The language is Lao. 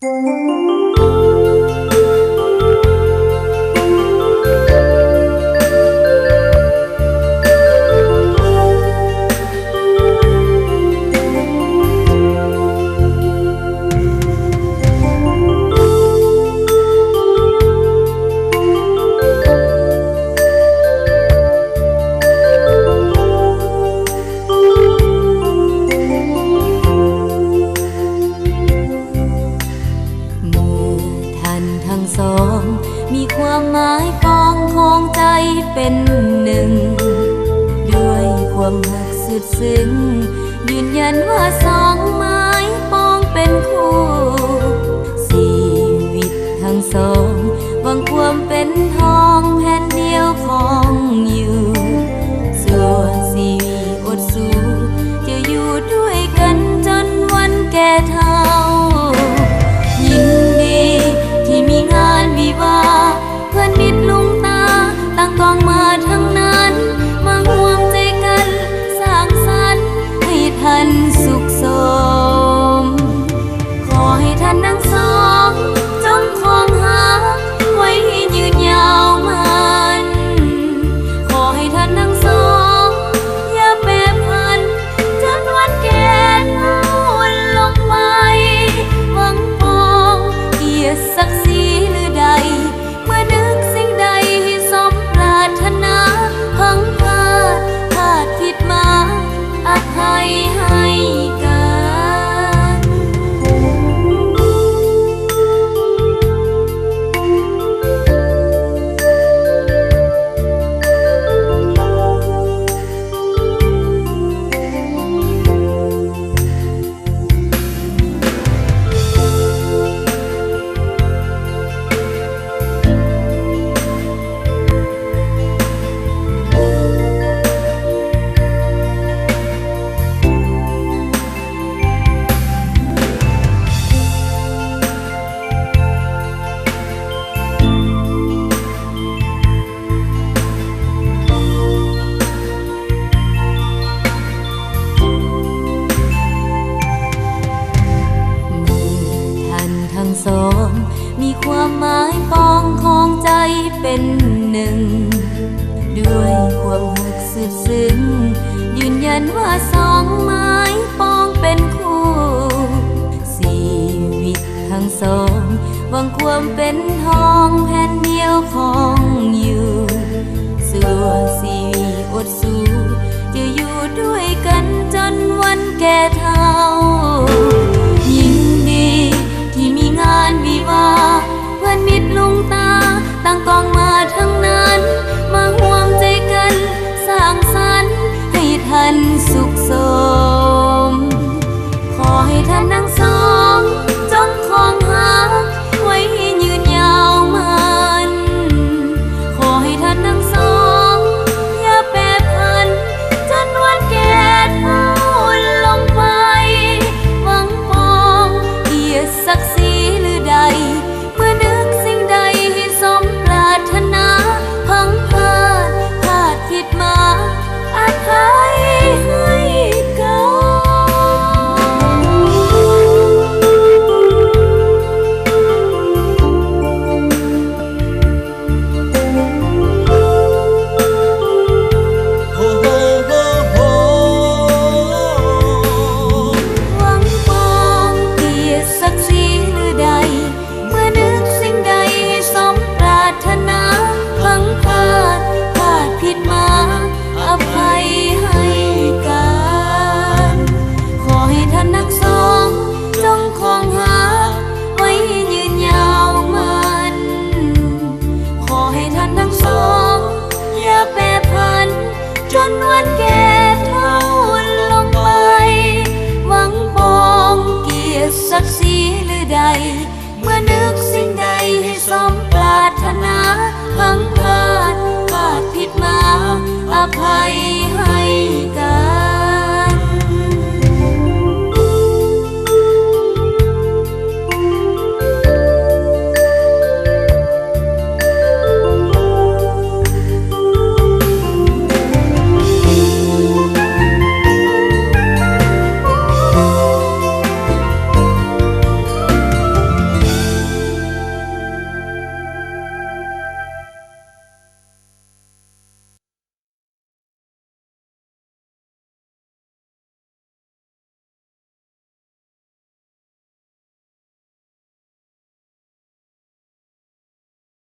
ເມື່ອທ່ານທັງສອງມີຄວາມໝາຍປອງຂອງໃຈເປັນໜຶ່ງ ດ້ວຍຄວາມຮັກສຸດຊຶ້ງ ຢືນຢັນວ່າສອງໝາຍປອງເປັນຄູ່ ຊີວິດທັງສອງຫວັງຄວາມເປັນທອງແຜ່ນດຽວຂອງຢູ່ ຊົ່ວຊີວິດອົດສູ້ ຈະຢູ່ດ້ວຍກັນຈົນວັນແກ່ເຖົ້າ. ຍິນດີທີ່ມີງານວິວາ ເພື່ອນມິດລຸງຕາ ຕ່າງກອງມາທັງນັ້ນ ມາຮ່ວມໃຈກັນສ້າງສັນໃຫ້ທ່ານສຸກສົມ. ຂໍໃຫ້ທ່ານທັງສອງ ຈົ່ງຄອງຮັກໄວ້ໃຫ້ຍືນຍາວໝັ້ນ ຂໍໃຫ້ທ່ານທັງສອງ ຢ່າແປຜັນ ຈົນວັນແກ່ເຖົ້າລົງໄປ ຫວັງປອງກຽດສັກສີຫຼືໃດ ເມື່ອນຶກສິ່ງໃດໃຫ້ສົມປາດຖະໜາ ພັງພາດພາດຜິດມາ ອະໄພໃຫ້ກັນ. ເມື່ອທ່ານທັງສອງມີຄວາມໝາຍປອງຂອງໃຈເປັນໜຶ່ງ ດ້ວຍຄວາມຮັກສຸດຊຶ້ງ ຢືນຢັນວ່າສອງໝາຍປອງເປັນຄູ່ ຊີວິດທັງສອງຫວັງຄວາມເປັນທອງແຜ່ນດຽວຂອງຢູ່ ຊົ່ວຊີວິດອົດສູ້ ຈະຢູ່ດ້ວຍ